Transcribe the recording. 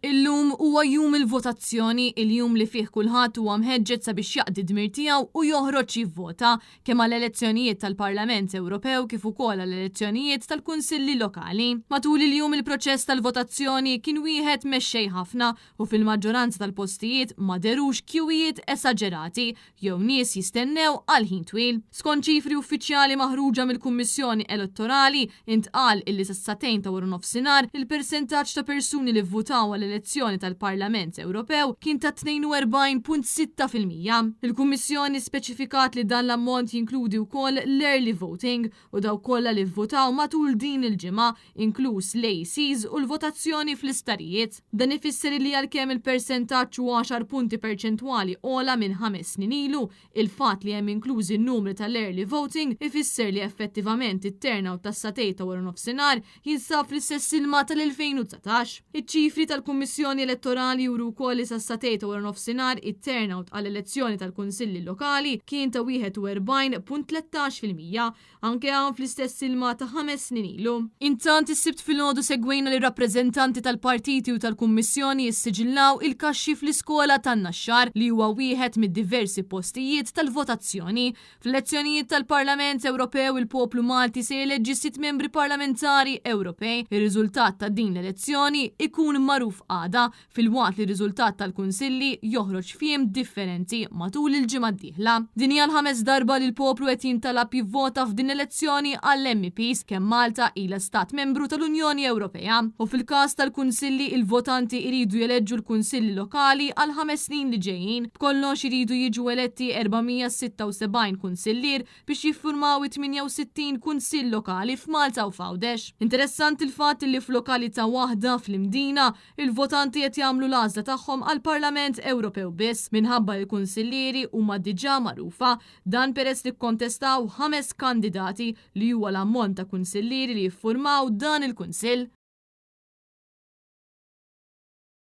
Illum huwa jum il-votazzjoni, il-jum li fih kulħadd huwa mħeġġeġ sabiex jaqdi d-dmir tiegħu u joħroġ jivvota, kemm għall-elezzjonijiet tal-Parlament Ewropew kif ukoll għall-elezzjonijiet tal-Kunsilli Lokali. Matul il-jum il-proċess tal-votazzjoni kien wieħed mexxej ħafna u fil-maġġoranza tal-postijiet ma dherux kjuwijiet esaġerati jew nies jistennew għal ħin twil. Skont ċifri uffiċjali maħruġa mill-Kummissjoni Elettorali, intqal illi sas-sagħtejn ta' waranofsinhar il-persentaġġ ta' persuni li vvutaw għall-elezzjoni tal-Parlament Ewropew kien ta' 42.6%. Il-Kummissjoni speċifikat li dan l-ammont jinkludi wkoll l-early voting u dawk kollha li vvutaw matul din il-ġimgħa, inkluż l-ACs u l-votazzjoni fl-isptarijiet. Dan ifisser li għalkemm il persentaġġ hu għaxar punti perċentwali ogħla minn 5 snin ilu, il-fatt li hemm inklużi n-numri tal-early voting ifisser li effettivament it-turnout tas-sagħtejn ta' wara nofsinhar jinsab fl-istess ilma tal-2019. Iċ-ċifri tal-Kummissjoni Elettorali juru wkoll li sas-sagħtejn ta' wara nofsinhar it-turnout għall-elezzjoni tal-Kunsilli Lokali kien ta' 41.13%, anke hawn fl-istess ilma ta' 5 snin ilu. Intant, is-Sibt filgħodu segwejna li rappreżentanti tal-partiti u tal-Kummissjoni jissiġillaw il-kaxxi fl-iskola tan-Naxxar, li huwa wieħed mid-diversi postijiet tal-votazzjoni. Fl-elezzjonijiet tal-Parlament Ewropew, il-poplu Malti se jeleġġi sitt membri parlamentari Ewropej. Ir-riżultat ta' din l-elezzjoni ikun magħruf għada, filwaqt li r-riżultat tal-kunsilli joħroġ f'jiem differenti matul il-ġimgħa d-dieħla. Din hija l-ħames darba li l-poplu qed jintalab jivvota f'din l-elezzjoni għall-MEPs kemm Malta ilha stat membru tal-Unjoni Ewropea. U fil-każ tal-kunsilli, il-votanti iridu jeleġġu l-kunsilli lokali għal 5 snin li ġejjin. B'kollox iridu jiġu eletti 476 kunsillier biex jiffurmaw 68 kunsill lokali f'Malta u f'Għawdex. Interessanti il-fatt li f'lokalità waħda fl-Imdina, il-votanti qed jagħmlu l-għażla tagħhom għall-Parlament Ewropew biss minħabba li l-kunsillieri huma diġà magħrufa. Dan peress li kkontestaw ħames kandidati, li huwa l-ammont ta' kunsillieri li jiffurmaw dan il-kunsill.